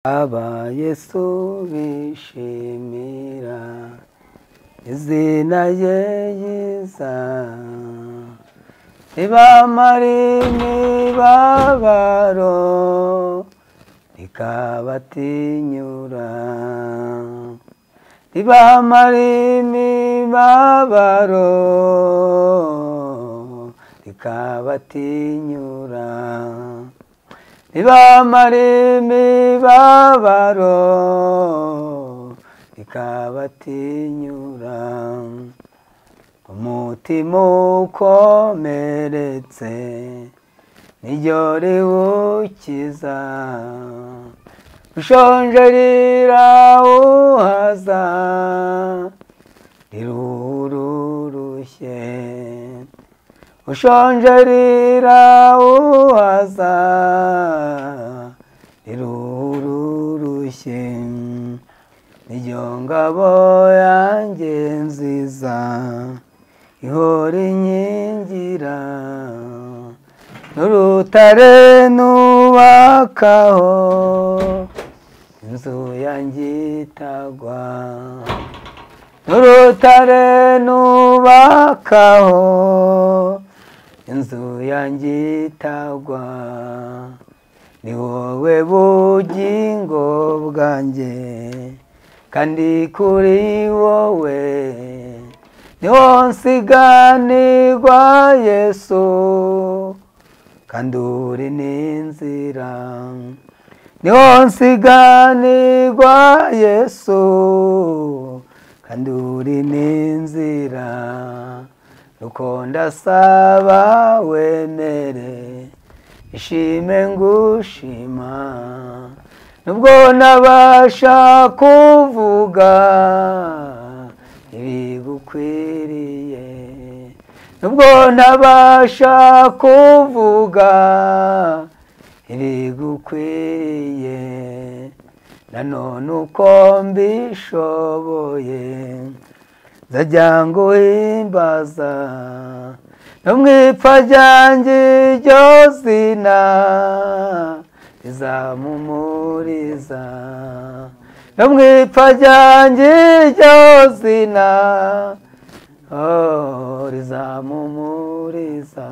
Aba Yesu bishimira izina rye ryiza, ribamara imibabaro rikabatinyura, ribamara imibabaro rikabatinyura, ribamara imibabaro rikabatinyura. Umutima ukomeretse niryo riwukiza, ushonje rirawuhaza, rirururushye, ushonje rirawuhaza, rirururushye. Niryo ngabo yanjye nziza ihora inkingira, n'urutare nubakaho inzu yanjye itagwa, n'urutare nubakaho inzu yanjye itagwa. Ni wowe bugingo bwanjye kandi kuri wowe niho nsiganirwa Yesu, kandi uri n'inzira, niho nsiganirwa Yesu, kandi uri n'inzira. Nuko ndasaba wemere ishime ngushima, nubwo nabasha kuvuga ibigukwiriye, nubwo ntabasha kuvuga ibigukwiriye, nanone uko mbishoboye nzajya nguhimbaza, no mu ipfa ryanjye iryo zina rizamumuriza, no mu ipfa ryanjye iryo zina rizamumuriza.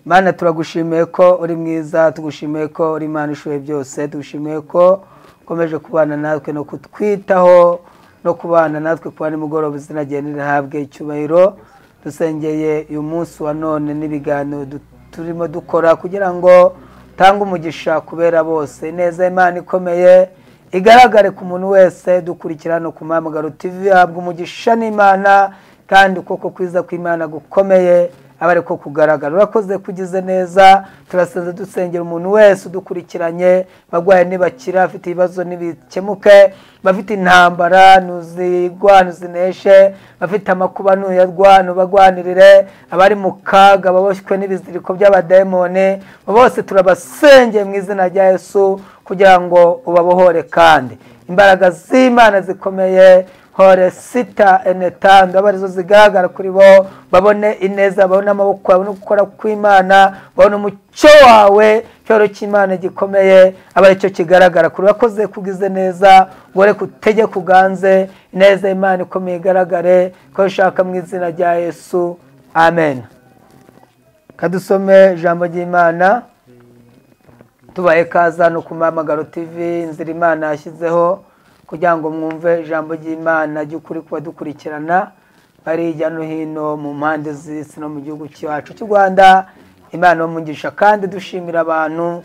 Mana, turagushimiye ko uri mwiza, tugushimiye ko uri Imana ishoboye byose, tugushimiye ko ukomeje kubana natwe no kutwitaho no kubana natwe kuba nimugoroba. Izina ryawe nirihabwe icyubahiro. Dusengeye uyu munsi wa none n'ibiganiro turimo dukora kugira ngo utange umugisha kubera bose. Ineza Imana ikomeye igaragare ku muntu wese dukurikira no ku Mpamagaro TV, ahabwa umugisha n'Imana, kandi ukuboko kwiza kw'Imana gukomeye aba ariko kugaragara. Urakoze kugize neza. Turasenze dusengera umuntu wese udukurikiranye, bagwaye nibakira, afite ibibazo nibikemuke, bafite intambara ntuzigwa ntuzineshe, bafite amakuba ntuyarwa ntubagwanirire, abari mu kaga baboshywe n'ibiziriko by'abadayimoni bose turabasengeye mu izina rya Yesu kugira ngo ubabohore, kandi imbaraga z'Imana zikomeye hore sita enetando abe arizo zigaragara kuri bo, babone ineza, babone amaboko, babone gukora kw'Imana, babone umucyo wawe, icyoro cy'Imana gikomeye abe aricyo kigaragara kuri. Urakoze kugize neza, ngo reka utegeke uganze, ineza y'Imana ikomeye igaragare ko ushaka mu izina rya Yesu, amen. Kadusome ijambo ry'Imana tubaye kaza no ku Mpamagaro TV, inzira Imana yashyizeho kugira ngo mwumve ijambo ry'Imana ry'ukuri kuba dukurikirana bari hirya no hino mu mpande z'isi no mu gihugu cyacu cy'u Rwanda. Imana ibahe, kandi dushimira abantu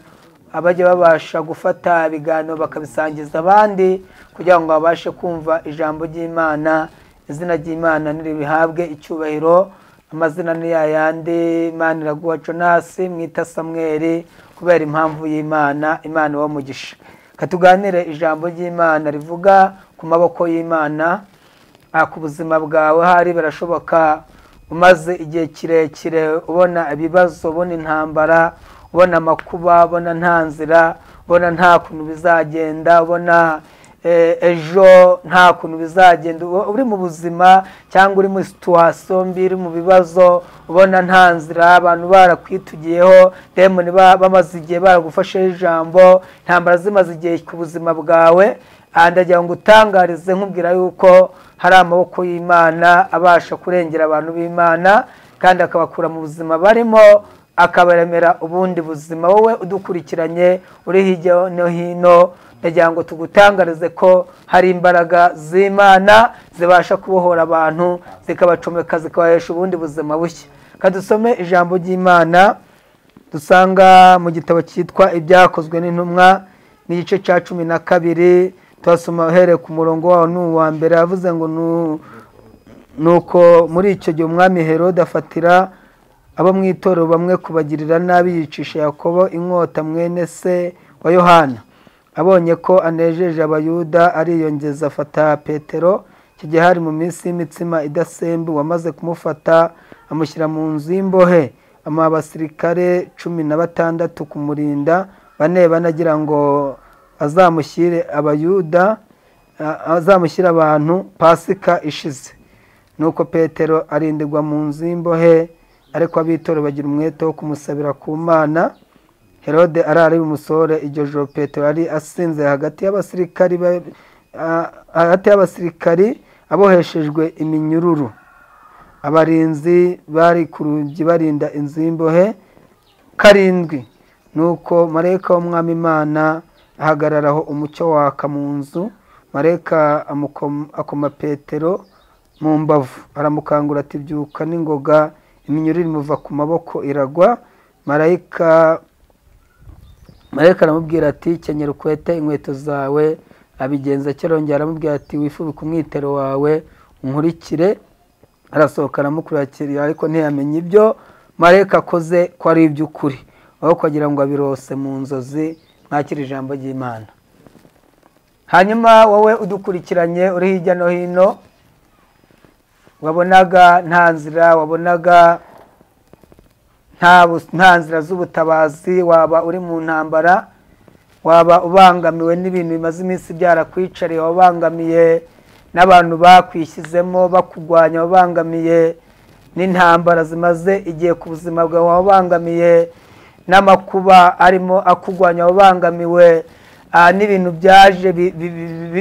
abajya babasha gufata ibiganiro bakabisangiza abandi kugira ngo babashe kumva ijambo ry'Imana. Izina ry'Imana niribihabwe icyubahiro. Amazina ni yayandi, Imana iraguha Jonas, mwita Samweli kubera impamvu y'Imana. Imana ibahe. Katuganire ijambo ry'Imana rivuga ku maboko y'Imana ku buzima bwawe. Hari birashoboka umaze igihe kirekire ubona ibibazo, ubona intambara, ubona amakuba, ubona nta nzira, ubona nta kuntu bizagenda, ubona ejo nta kuntu bizagenda, uri mu buzima cyangwa uri muri situation mbi, uri mu bibazo, ubona nta nzira, abantu barakwitugiyeho, demoni bamaze igihe baragufashe ijambo, intambara zimaze igihe ku buzima bwawe. Ndagira ngo utangarize nkubwira yuko hari amaboko y'Imana abasha kurengera abantu b'Imana kandi akabakura mu buzima barimo akabaremera ubundi buzima. Wowe udukurikiranye uri hirya no hino, ndagira ngo tugutangarize ko hari imbaraga z'Imana zibasha kubohora abantu, zikabacomeka, zikabahesha ubundi buzima bushya. Kadusome ijambo ry'Imana dusanga mu gitabo cyitwa Ibyakozwe n'Intumwa n'igice cya 12, twasoma uhereye ku murongo wawo n'uwa mbere. Yavuze ngo nuko muri icyo gihe umwami Herode afatira abo mu itorero bamwe kubagirira nabi, yicisha Yakobo inkota mwene se wa Yohana. Abonye ko anejeje Abayuda ariyongeza afata Petero. Icyo gihe hari mu minsi y'imitsima idasembuwe. Amaze kumufata amushyira mu nzu y'imbohe, amuha abasirikare 16 kumurinda, bane banagira ngo azamushyire Abayuda, azamushyire abantu Pasika ishize. Nuko Petero arindirwa mu nzu y'imbohe, ariko ab'itorero bagira umwete wo kumusabira ku Mana. Herode arara umusore iryo joro Petero ari asinze hagati y'abasirikari aboheshejwe iminyururu. Abarinzi bari ku rugi barinda inzu y'imbohe 7. Nuko marayika w'Umwami Imana ahagararaho umucyo waka mu nzu. Marayika akoma Petero mu mbavu, aramukangura ati byuka n'ingoga. Iminyururu imuva ku maboko iragwa. Marayika aramubwira ati kenyera ukwete inkweto zawe. Abigenza atyo. Arongera aramubwira ati wifubike umwitero wawe unkurikire. Arasohoka aramukurikira, ariko ntiyamenya ibyo marayika akoze ko ari iby'ukuri, aho kugira ngo abirose mu nzozi. Mwakire ijambo ry'Imana. Hanyuma wowe udukurikiranye uri hirya no hino, wabonaga nta nzira, wabonaga nta nzira z'ubutabazi, waba uri mu ntambara, waba ubangamiwe n'ibintu bimaze iminsi byarakwicariye, wabangamiye n'abantu bakwishyizemo bakugwanya, wabangamiye n'intambara zimaze igihe ku buzima bwawe, wabangamiye n'amakuba arimo akugwanya, wabangamiwe n'ibintu byaje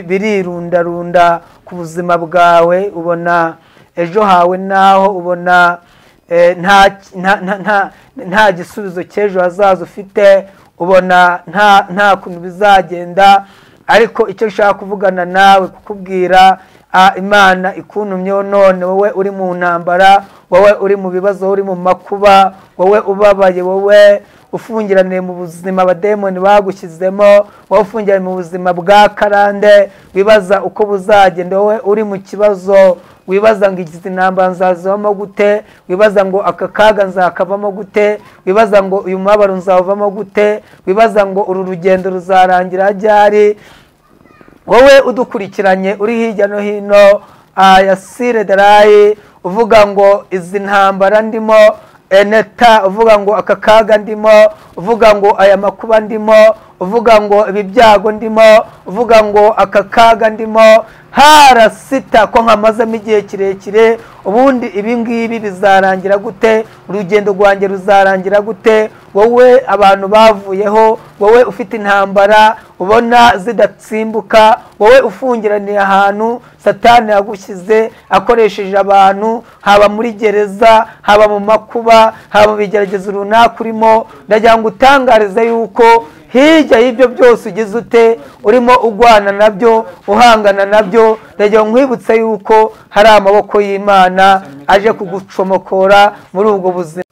birirundarunda ku buzima bwawe, ubona ejo hawe naho ubona nta gisubizo cy'ejo hazaza ufite, ubona nta kuntu bizagenda. Ariko icyo nshaka kuvugana nawe, kukubwira, Imana ikuntumyeho none, wowe uri mu ntambara, wowe uri mu bibazo, uri mu makuba, wowe ubabaye, wowe ufungiraniye mu buzima abademoni bagushyizemo, wowe ufungiraniye mu buzima bwa karande, wibaza uko buzagenda, wowe uri mu kibazo, wibaza ngo izi ntambara nzazivamo gute, wibaza ngo aka kaga nzakavamo gute, wibaza ngo uyu mubabaro nzawuvamo gute, wibaza ngo uru rugendo ruzarangira ryari. Wowe udukurikiranye uri hirya no hino, Yasire Darayi, uvuga ngo izi ntambara ndimo, eneta, uvuga ngo aka kaga ndimo, uvuga ngo aya makuba ndimo, uvuga ngo ibi byago ndimo, uvuga ngo aka kaga ndimo, harasita ko nkamazemo igihe kirekire, ubundi ibi ngibi bizarangira gute, urugendo rwanjye ruzarangira gute. Wowe abantu bavuyeho, wowe ufite intambara ubona zidatsimbuka, wowe ufungiraniye ahantu Satani yagushyize akoresheje abantu, haba muri gereza, haba mu makuba, haba mu bigeragezo runaka urimo, ndagira ngo utangarize yuko hirya y'ibyo byose ugize ute, urimo ugwana nabyo, uhangana nabyo, ndagira ngo nkwibutse yuko hari amaboko y'Imana aje kugucomokora muri ubwo buzima.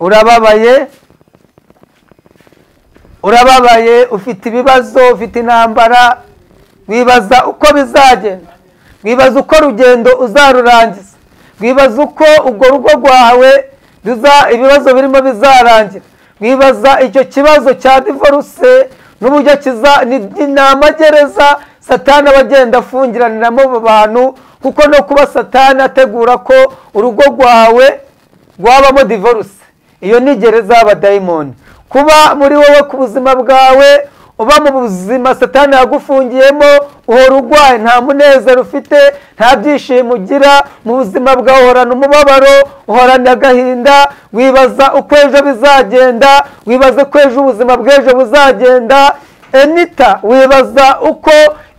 Urababaye, urababaye, ufite ibibazo, ufite intambara, wibaza uko bizagenda, wibaza uko rugendo uzarurangiza, wibaza uko urwo rugo rwawe ibibazo birimo bizarangira, wibaza icyo kibazo cya divorce n'uburyo kiza ni amagereza Satani abagenda afungiraniramo abo bantu, kuko no kuba Satani ategura ko urugo rwawe rwabamo divorce, iyo ni gereza y'abadayimoni. Kuba muri wowe ku buzima bwawe uba mu buzima Satani yagufungiyemo, uhora urwaye, nta munezero ufite, nta byishimo ugira mu buzima bwawe, uhorana umubabaro, uhorana agahinda, wibaza uko ejo bizagenda, wibaza ko ejo ubuzima bw'ejo buzagenda. Enita wibaza uko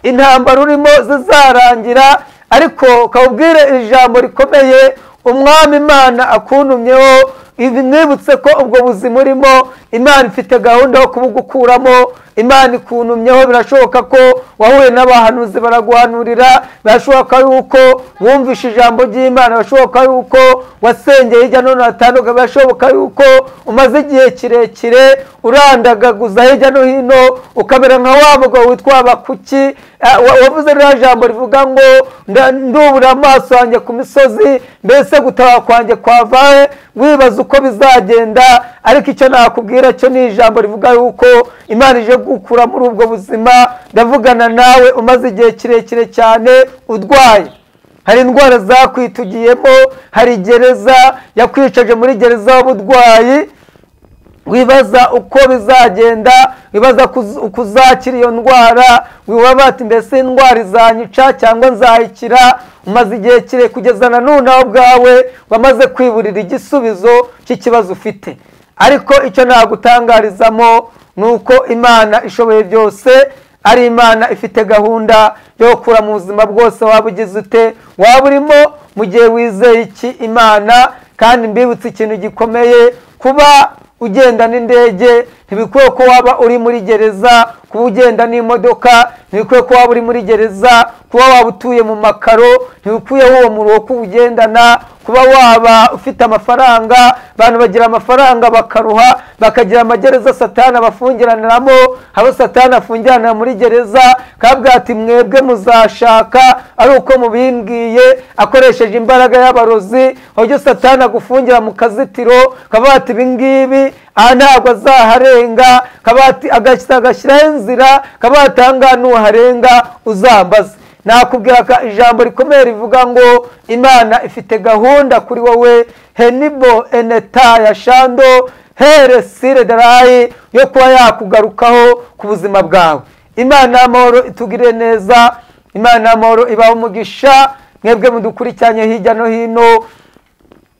intambara urimo zizarangira, ariko ukabwire ijambo rikomeye Umwami Imana akuntumyeho. Mwibutse ko ubwo buzima urimo Imana ifite gahunda yo kubugukuramo. Imana ikuntumyeho, birashoboka ko wahuye n'abahanuzi baraguhanurira, birashoboka yuko wumvishe ijambo ry'Imana, birashoboka yuko wasengeye hirya no hino hatandukanye, birashoboka yuko umaze igihe kirekire urandagaguza hirya no hino, ukamera nka wa mugabo witwa Habakuki wavuze ririya jambo rivuga ngo ndubura amaso yanjye ku misozi, mbese gutaha kwanjye kwavahe? Wibaza uko bizagenda, ariko icyo nakubwira cyo ni ijambo rivuga yuko Imana ije gukura muri ubwo buzima. Ndavugana nawe umaze igihe kirekire cyane urwaye, hari indwara zakwitugiyemo, hari gereza yakwicaje muri gereza y'uburwayi, wibaza uko bizagenda, wibaza uko uzakira iyo ndwara, wibaza ati mbese indwara izanyica cyangwa nzayikira. Umaze igihe kirekire kugeza na none aho ubwawe wamaze kwiburira igisubizo cy'ikibazo ufite. Ariko icyo nagutangarizamo ni uko Imana ishoboye byose, ari Imana ifite gahunda yo gukura mu buzima bwose waba ugize ute, waba urimo, mu gihe wizeye iki Imana. Kandi mbibutse ikintu gikomeye, kuba ugenda n'indege ntibikwiye ko waba uri muri gereza, kuba ugenda n'imodoka ntibikwiye ko waba uri muri gereza, kuba waba utuye mu makaro ntibikwiye uwo muruho kuwugendana, kuba waba ufite amafaranga. Abantu bagira amafaranga bakaruha, bakagira amagereza Satani abafungiraniramo, abo Satani afungiranira muri gereza kabwa ati mwebwe muzashaka ari uko mubimbwiye, akoresheje imbaraga y'abarozi. Aho Satani agufungira mu kazitiro kavuga ati ibi ngibi aha ntabwo azaharenga, kabati agashyiraho inzira, kabati aha ngaha nuharenga uzambaze. Nakubwira ko ijambo rikomeye rivuga ngo Imana ifite gahunda kuri wowe. Henibo eneta ya shando here sire darayi yo kuba yakugarukaho ku buzima bwawe. Imana y'amahoro itugirire neza, Imana y'amahoro ibahe umugisha mwebwe mudukurikiranye hirya no hino.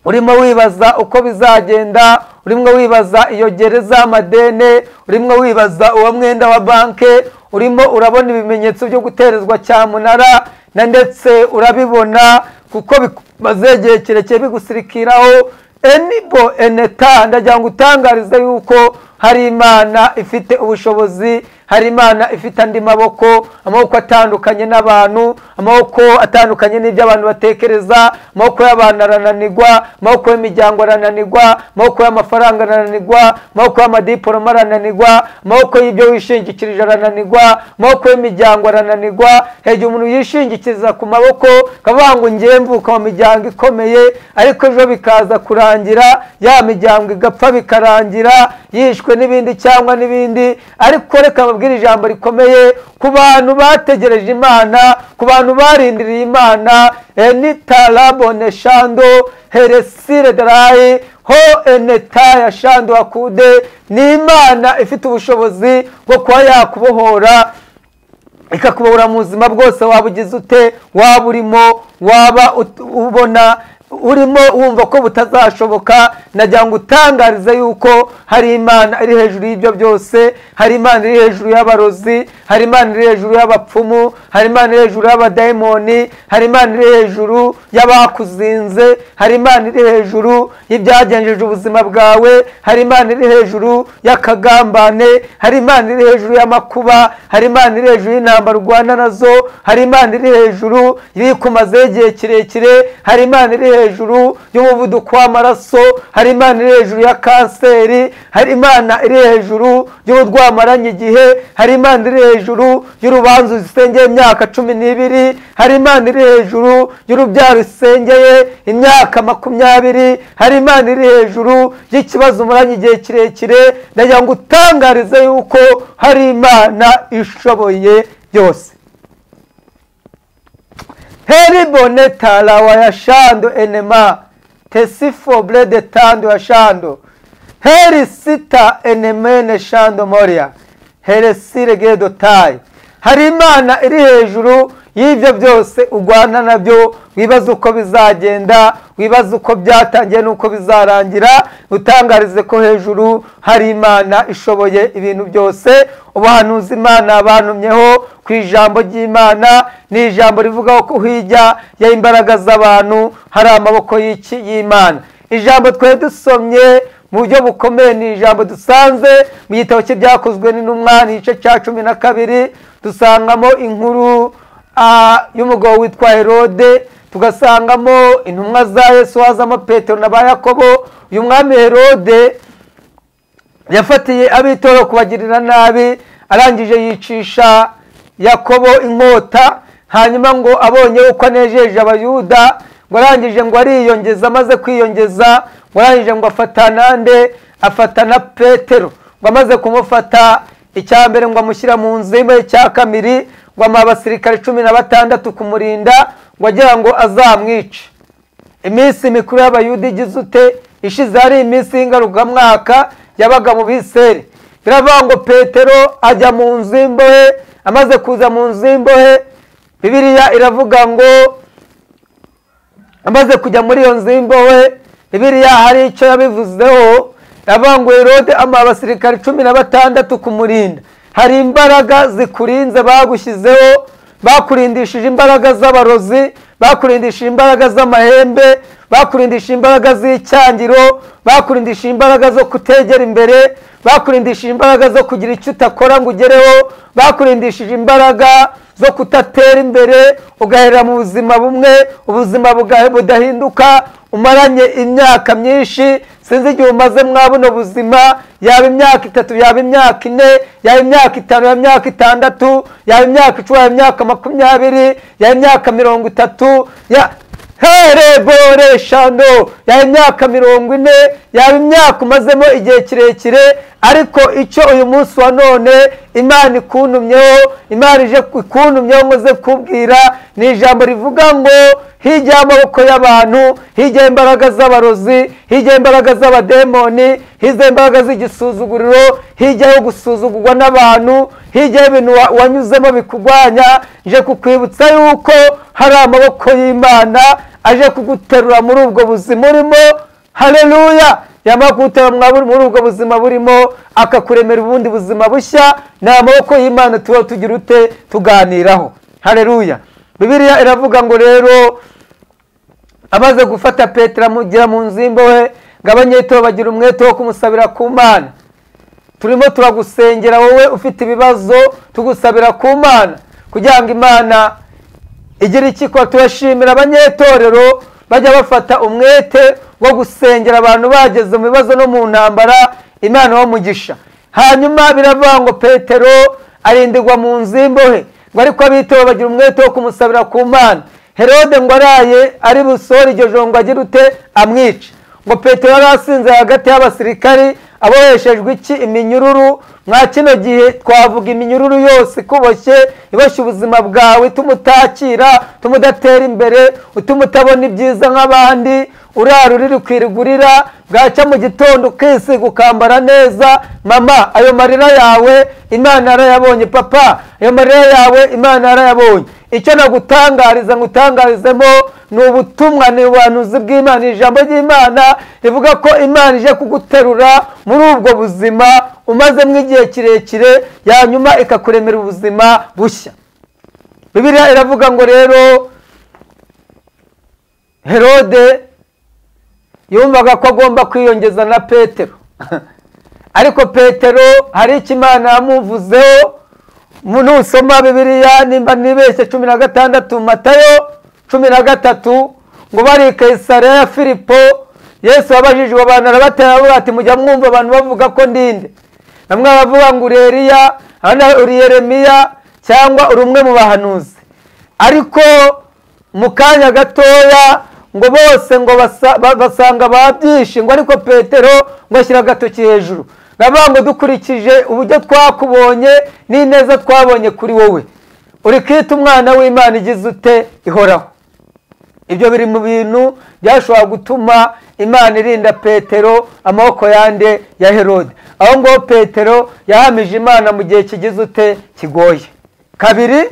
Urimo wibaza uko bizagenda, urimo wibaza iyo gereza y'amadene, urimo wibaza uwo mwenda wa banke, urimo urabona ibimenyetso byo guterezwa cyamunara na ndetse urabibona kuko bimaze igihe kirekire bigusirikiraho. Enibo eneta, ndagira ngo utangarize yuko hari Imana ifite ubushobozi, hari Imana ifite andi maboko, amaboko atandukanye n'abantu, amaboko atandukanye n'ibyo abantu batekereza. Amaboko y'abantu arananirwa, amaboko y'imiryango arananirwa, amaboko y'amafaranga arananirwa, amaboko y'amadiporoma arananirwa, amaboko y'ibyo wishingikirije arananirwa, amaboko y'imiryango arananirwa. Hejuru umuntu yishingikiriza ku maboko kavuga ngo ngiye mvuka mu miryango ikomeye, ariko ejo bikaza kurangira ya miryango igapfa, bikarangira yishwe n'ibindi cyangwa n'ibindi. Ariko reka babwire ijambo rikomeye ku bantu bategereje Imana, ku bantu barindiriye Imana. Enitarabone shando heresire darayi ho eneta ya shando akude, ni Imana ifite ubushobozi bwo kuba yakubohora, ikakubohora mu buzima bwose waba ugize ute, waba urimo, waba ubona urimo wumva ko butazashoboka. Nagira ngo utangarize yuko hari Imana iri hejuru y'ibyo byose, hari Imana iri hejuru y'abarozi, hari Imana iri hejuru y'abapfumu, hari Imana iri hejuru y'abadayimoni, hari Imana iri hejuru y'abakuzinze, hari Imana iri hejuru y'ibyagenjeje ubuzima bwawe, hari Imana iri hejuru y'akagambane, hari Imana iri hejuru y'amakuba, hari Imana iri hejuru y'intambara urwana nazo, hari Imana iri hejuru y'ibikumazeho igihe kirekire, hari Imana iri hejuru y'umuvuduko w'amaraso, hari Imana iri hejuru ya kanseri, hari Imana iri hejuru y'urwamaranye igihe, hari Imana iri hejuru y'urubanza usengeye imyaka 12, hari Imana iri hejuru y'urubyaro usengeye imyaka 20, hari Imana iri hejuru y'ikibazo umuranye igihe kirekire. Ndagira ngo utangarize yuko hari Imana ishoboye byose. Heriboneta la wayashando enema tesifo blede tando yashando heri sita enemene shando moria Heresiregedotayi. Hari Imana iri hejuru y'ibyo byose ugwana nabyo, wibaza uko bizagenda, wibaza uko byatangiye n'uko bizarangira, utangarize ko hejuru hari Imana ishoboye ibintu byose. Ubuhanuzi Imana bantumyeho ku ijambo ry'Imana ni ijambo rivuga ko hirya y'imbaraga z'abantu hari amaboko y'iki y'Imana. Ijambo twe dusomye mu buryo bukomeye ni ijambo dusanze mu gitabo cy'Ibyakozwe n'Intumwa, igice cya 12, dusangamo inkuru y'umugabo witwa Herode, tugasangamo intumwa za Yesu, hazamo Petero na ba Yakobo. Uyu mwami Herode yafatiye ab'itorero kubagirira nabi, arangije yicisha Yakobo inkota. Hanyuma ngo abonye uko anejeje Abayuda, ngo arangije ngo ariyongeza, amaze kwiyongeza ngo arangije ngo afata nande, afata na Petero. Ngo amaze kumufata, icya mbere ngo amushyira mu nzu y'imbohe cya kamiri, ngo amuha abasirikare 16 kumurinda, ngo agira ngo azamwice. Iminsi mikuru y'Abayuda igize ute ishize, hari iminsi y'ingarukamwaka yabaga mu Biseri. Biravuga ngo Petero ajya mu nzu y'imbohe, amaze kuza mu nzu y'imbohe, Bibiliya iravuga ngo amaze kujya muri iyo nzu y'imbohe, Bibiliya hari icyo yabivuzeho. Iravuga ngo Herode amuha abasirikare 16 kumurinda. Hari imbaraga zikurinze bagushyizeho, bakurindishije imbaraga z'abarozi, bakurindishije imbaraga z'amahembe, bakurindishije imbaraga z'icyangiro, bakurindishije imbaraga zo kutegera imbere, bakurindishije imbaraga zo kugira icyo utakora ngo ugereho, bakurindishije imbaraga zo kutatera imbere, ugahera mu buzima bumwe, ubuzima budahinduka, umaranye imyaka myinshi. Sinzi igihe umaze mwa buno buzima, yaba imyaka 3, yaba imyaka 4, yaba imyaka 5, yaba imyaka 6, yaba imyaka 10, yaba imyaka 20, yaba imyaka 30, ya hereboreshano, yaba imyaka 40, yaba imyaka umazemo igihe kirekire. Ariko icyo uyu munsi wa none Imana ikuntumyeho, Imana ije ikuntumyeho ngo kubwira, ni ijambo rivuga ngo hirya y'amaboko y'abantu, hirya y'imbaraga z'abarozi, hirya y'imbaraga z'abademoni, hirya y'imbaraga z'igisuzuguriro, hirya yo gusuzugurwa n'abantu, hirya y'ibintu wanyuzemo bikugwanya, nje kukwibutsa yuko hari amaboko y'Imana aje kuguterura muri ubwo buzima urimo. Haleluya! Yamara kuguterura muri ubwo buzima burimo, akakuremera ubundi buzima bushya. Ni amaboko y'Imana tuba tugira ute tuganiraho. Haleluya! Bibiliya iravuga ngo rero amaze gufata Petero amugira mu nzu y'imbohe, ngo abanyetorero bagira umwete wo kumusabira ku Mana. Turimo turagusengera wowe ufite ibibazo, tugusabira ku Mana kugira ngo Imana igire icyo ikora. Turashimira abanyetorero bajya bafata umwete wo gusengera abantu bageze mu bibazo no mu ntambara, Imana bamugisha. Hanyuma biravuga ngo Petero arindirwa mu nzu y'imbohe, ngo ariko ab'itorero bagira umwete wo kumusabira ku Mana. Herode ngo araye ari busore iryo joro ngo agire ute amwice. Ngo Petero yari asinze hagati y'abasirikari aboheshejwe iki iminyururu. Mwa kino gihe twavuga iminyururu yose ikuboshye, iboshye ubuzima bwawe, ituma utakira, ituma udatera imbere, utuma utabona ibyiza nk'abandi, urara urira ukirigurira, bwacya mu gitondo ukisiga ukambara neza. Mama, ayo marira yawe Imana yarayabonye. Papa, ayo marira yawe Imana yarayabonye. Icyo nagutangariza ngutangarizemo ni ubutumwa, ni ubuhanuzi bw'Imana, ijambo ry'Imana rivuga ko Imana ije kuguterura muri ubwo buzima umazemo igihe kirekire, yanyuma ikakuremera ubuzima bushya. Bibiliya iravuga ngo rero Herode yumvaga ko agomba kwiyongeza na Petero, ariko Petero hari icyo Imana yamuvuzeho. Nusoma Bibiliya nimba nibeshye 16 Matayo 13, ngo bari Kayisariya ya Filipo, Yesu abajije abantu arabatera avuga ati mujya mwumva abantu bavuga ko ndinde? Bamwe bavuga ngo uri Eliya, abandi uri Yeremiya, cyangwa uri umwe mu bahanuzi. Ariko mu kanya gatoya ngo bose ngo basanga babyishe, ngo ariko Petero ngo ashyira agatoki hejuru, ndavuga ngo dukurikije uburyo twakubonye n'ineza twabonye kuri wowe, uri kwita umwana w'Imana igize ute ihoraho. Ibyo biri mu bintu byashobora gutuma Imana irinda Petero amaboko yande ya Herode. Aho ngo Petero yahamije Imana mu gihe kigize ute kigoye. Kabiri,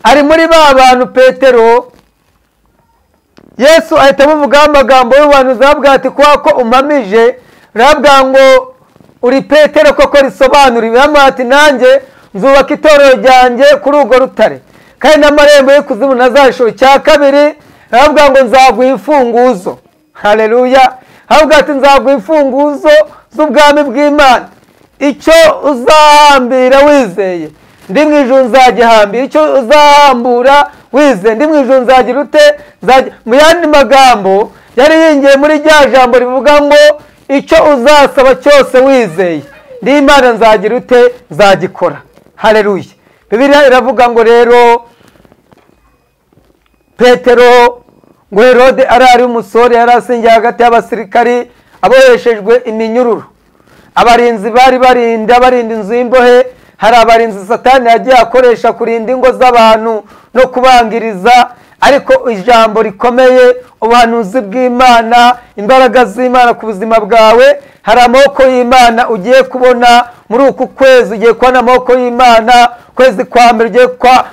ari muri ba bantu Petero Yesu ahita amuvugaho amagambo y'ubuhanuzi, aravuga ati kubera ko umpamije, aravuga ngo uri Petero koko risobanura ibi, ati nanjye nzubaka itorero ryanjye kuri urwo rutare, kandi n'amarembo y'ikuzimu ntazashobora. Icya kabiri, aravuga ngo nzaguha imfunguzo. Haleluya. Aravuga ati nzaguha imfunguzo z'ubwami bw'Imana, icyo uzahambira wizeye ndi mu ijuru nzagihambira, icyo uzahambura wizeye ndi mu ijuru nzagira ute. Mu yandi magambo yari yingiye muri rya jambo rivuga ngo icyo uzasaba cyose wizeye ndi Imana nzagira ute, nzagikora. Haleluya. Bibiliya iravuga ngo rero Petero ngo Herode arari umusore, yari asingiye hagati y'abasirikari aboheshejwe iminyururu. Abarinzi bari barinda inzu y'imbohe. Hari abarinzi Satani yagiye akoresha kurinda ingo z'abantu no kubangiriza, ariko ijambo rikomeye, ubuhanuzi bw'Imana, imbaraga z'Imana ku buzima bwawe. Hari amaboko y'Imana ugiye kubona muri uku kwezi, ugiye kubona amaboko y'Imana. Kwezi kwa mbere ugiye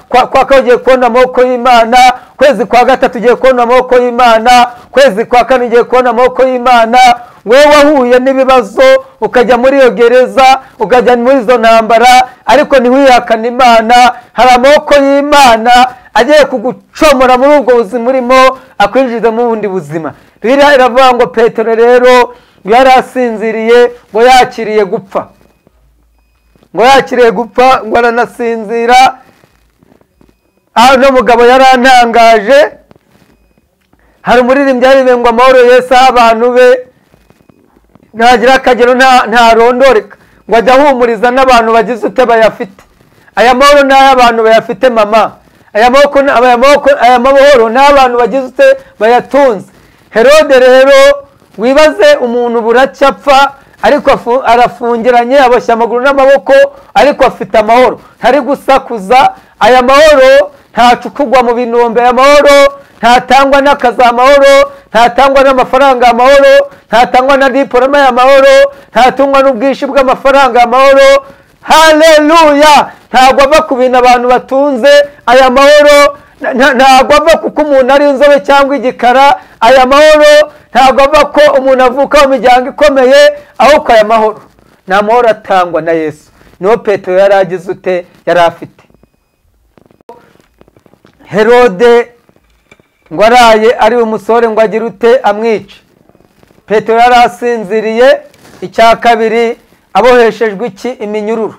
kwa kabiri ugiye kubona amaboko y'Imana, kwezi kwa gatatu ugiye kubona amaboko y'Imana, kwezi kwa kane ugiye kubona amaboko y'Imana. Wewe wahuye n'ibibazo ukajya muri iyo gereza, ukajya muri izo ntambara, ariko ntiwihakane Imana. Hari amaboko y'Imana agiye kugucomora muri ubwo buzima urimo, akwinjiza mu bundi buzima. Bibiliya iravuga ngo Petero rero yari asinziriye, ngo yakiriye gupfa, ngo yakiriye gupfa, ngo aranasinzira. Aho mugabo yarantangaje. Hari umuririmbyi yaririmba ngo amahoro Yesu aha abantu be ntagira akagero ntarondoreka, ngo ajya ahumuriza n'abantu bagize ute bayafite. Aya mahoro ni ay'abantu bayafite mama, aya mahoro ni ay'abantu bagize ute bayatunze. Herode rero wibaze umuntu buracya apfa, ariko arafungiranye, aboshye amaguru n'amaboko, ariko afite amahoro, ntari gusakuza. Aya mahoro ntacukugwa mu binombe, aya mahoro ntatangwa n'akazi, amahoro ntatangwa n'amafaranga, amahoro ntatangwa na diporoma y'amahoro, ntatungwa n'ubwinshi bw'amafaranga, amahoro. Haleluya. Ntabwo ava ku bintu abantu batunze aya mahoro, ntabwo ava kuko umuntu ari inzobe cyangwa igikara, aya mahoro ntabwo ava ko umuntu avuka mu miryango ikomeye, ahubwo aya mahoro ni amahoro atangwa na Yesu. Niwo Petero yari agize ute, yari afite. Herode ngo araye ari umusore ngo agire ute amwice. Petero yari asinziriye. Icya kabiri, aboheshejwe iki? Iminyururu.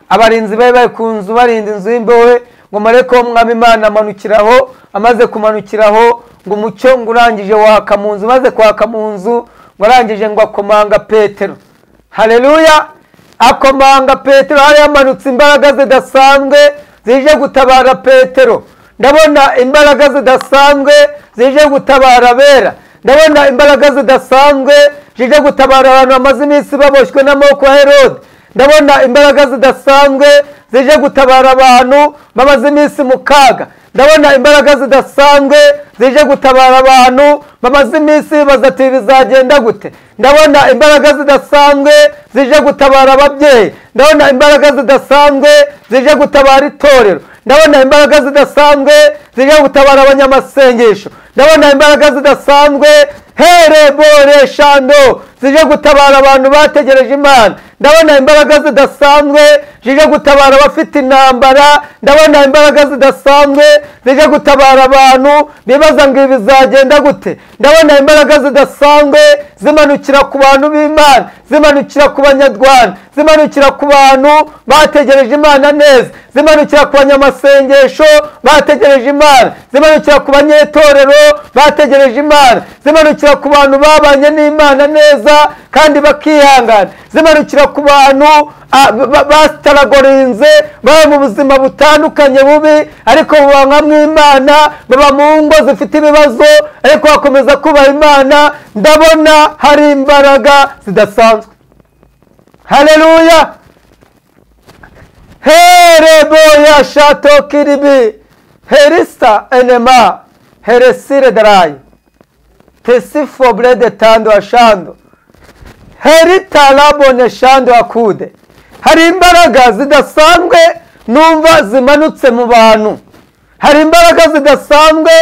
Abarinzi bari bari ku nzu barinda inzu y'imbohe, ngo marayika w'Umwami Imana amanukiraho. Amaze kumanukiraho ngo umucyo ngo urangije waka mu nzu, maze kwaka mu nzu ngo arangije ngo akomanga Petero. Haleluya. Akomanga Petero, hari yamanutse imbaraga zidasanzwe zije gutabara Petero. Ndabona imbaraga zidasanzwe zije gutabara abera. Ndabona imbaraga zidasanzwe zije gutabara abantu bamaze iminsi baboshywe n'amaboko ya Herode. Ndabona imbaraga zidasanzwe zije gutabara abantu bamaze iminsi mu kaga. Ndabona imbaraga zidasanzwe zije gutabara abantu bamaze iminsi bibaza ati bizagenda gute. Ndabona imbaraga zidasanzwe zije gutabara ababyeyi. Ndabona imbaraga zidasanzwe zije gutabara itorero. Ndabona imbaraga zidasanzwe zije gutabara abanyamasengesho. Ndabona imbaraga zidasanzwe herebore shando zije gutabara abantu bategereje Imana. Ndabona imbaraga zidasanzwe zije gutabara abafite intambara. Ndabona imbaraga zidasanzwe zije gutabara abantu bibaza ngo ibi bizagenda gute. Ndabona imbaraga zidasanzwe zimanukira ku bantu b'Imana, zimanukira ku banyarwanda, zimanukira ku bantu bategereje Imana neza, zimanukira ku banyamasengesho bategereje Imana, zimanukira ku banyetorero bategereje Imana, zimanukira ku bantu babanye n'Imana neza kandi bakihangana, zimanukira ku bantu basitaragorinze baba mu buzima butandukanye bubi, ariko bubangamwe Imana, baba mu ngo zifite ibibazo ariko bakomeza kubaha Imana. Ndabona hari imbaraga zidasanzwe. Haleluya. Herebo ya shato kiribi herisa enema heresire darayi tesifo brede tando ashando. Heritarabone shando akude. Hari imbaraga zidasanzwe numva zimanutse mu bantu. Hari imbaraga zidasanzwe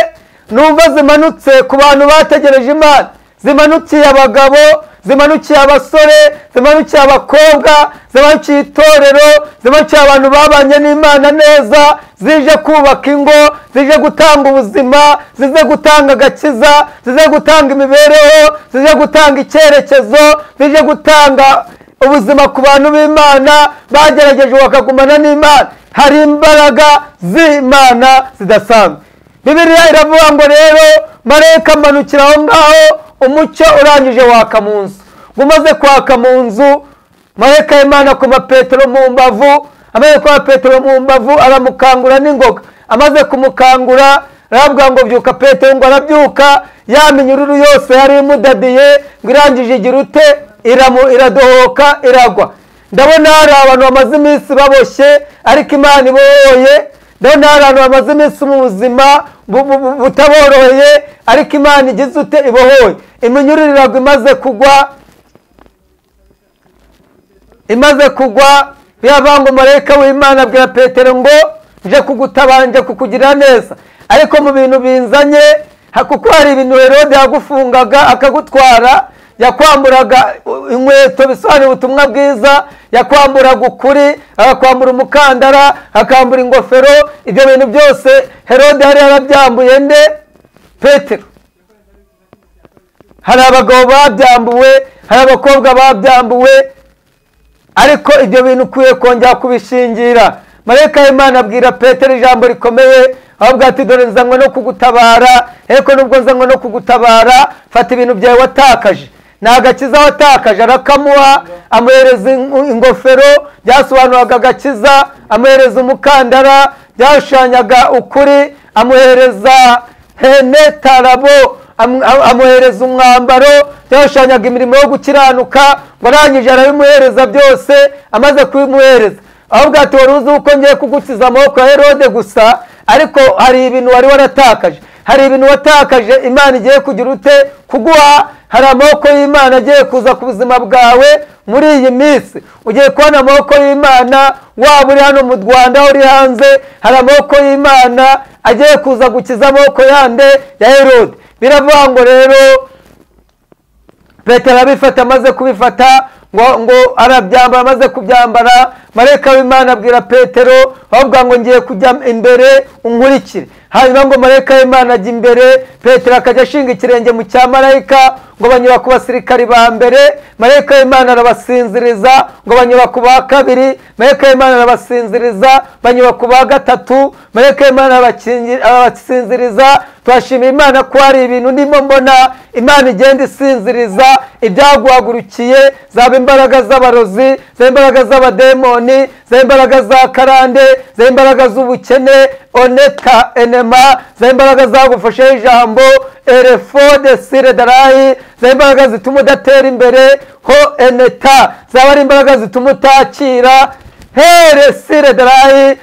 numva zimanutse ku bantu bategereje Imana, zimanukiye abagabo, zimanukiye abasore, zimanukiye abakobwa, zimanukiye itorero, zimanukiye abantu babanye n'Imana neza, zije kubaka ingo, zije gutanga ubuzima, zize gutanga agakiza, zize gutanga imibereho, zize gutanga icyerekezo, zije gutanga ubuzima ku bantu b'Imana bagerageje bakagumana n'Imana. Hari imbaraga z'Imana zidasanzwe. Bibiliya iravuga ngo rero marayika amanukira aho ngaho, umucyo urangije waka mu nzu. Umaze kwaka mu nzu, marayika w'Imana akoma Petero mu mbavu, amaze kwa Petero mu mbavu aramukangura n'ingoga. Amaze kumukangura arabwira ngo byuka Petero, ngo arabyuka, ya minyururu yose yari imudadiye ngo irangije igira ute, iradohoka iragwa. Ndabona hari abantu bamaze iminsi baboshye ariko Imana ibohoye. Ndabona hari abantu bamaze iminsi mu buzima butaboroheye ariko Imana igize ute, ibohoye. Iminyururu iragwa, imaze kugwa, imaze kugwa biravuga ngo marayika w'Imana abwira Petero ngo nje kugutabara, nje kukugirira neza, ariko mu bintu binzanye, kuko hari ibintu Herode yagufungaga akagutwara, yakwamburaga inkweto bisobanura ubutumwa bwiza, yakwamburaga ukuri, akakwambura umukandara, akambura ingofero. Ibyo bintu byose Herode yari yarabyambuye nde? Petero. Hari abagabo babyambuwe, hari abakobwa babyambuwe, ariko ibyo bintu ukwiye kongera kubishingira. Marayika w'Imana abwira Petero ijambo rikomeye, ahubwo ati dore nzanywe no kugutabara, ariko nubwo nzanywe no kugutabara, fata ibintu byawe watakaje. Ni agakiza watakaje, arakamuha, amuhereza ingofero byasobanuraga agakiza, amuhereza umukandara byashushanyaga ukuri, amuhereza henetarabo, amuhereza umwambaro byashushanyaga imirimo yo gukiranuka. Ngo arangije arabimuhereza byose. Amaze kubimuhereza ahubwo ati wari uzi uko ngiye kugukiza amaboko ya Herode gusa, ariko hari ibintu wari waratakaje, hari ibintu watakaje Imana igiye kugira ute kuguha. Hari amaboko y'Imana agiye kuza ku buzima bwawe muri iyi minsi. Ugiye kubona amaboko y'Imana, waba uri hano mu Rwanda, uri hanze, hari amaboko y'Imana agiye kuza gukiza amaboko yande ya Herode. Biravuga ngo rero Petero abifata, amaze kubifata ngo arabyambara, amaze kubyambara marayika w'Imana abwira Petero ahubwo ngo ngiye kujya imbere unkurikire. Hanyuma ngo marayika w'Imana ajya imbere, Petero akajya ashinga ikirenge mu cya marayika, ngo banyura ku basirikari ba mbere, marayika w'Imana arabasinziriza, ngo banyura ku ba kabiri, marayika w'Imana arabasinziriza, banyura ku ba gatatu, marayika w'Imana arabasinziriza. Turashimira Imana ko hari ibintu ndimo mbona Imana igenda isinziriza ibyaguhagurukiye, zaba imbaraga z'abarozi, zaba imbaraga z'abademoni, zaba imbaraga za karande, zaba imbaraga z'ubukene, oneta enema, zaba imbaraga zagufasheho ijambo erefode siredarayi, zaba imbaraga zituma udatera imbere ho eneta, zaba ari imbaraga zituma utakira here siredarayi.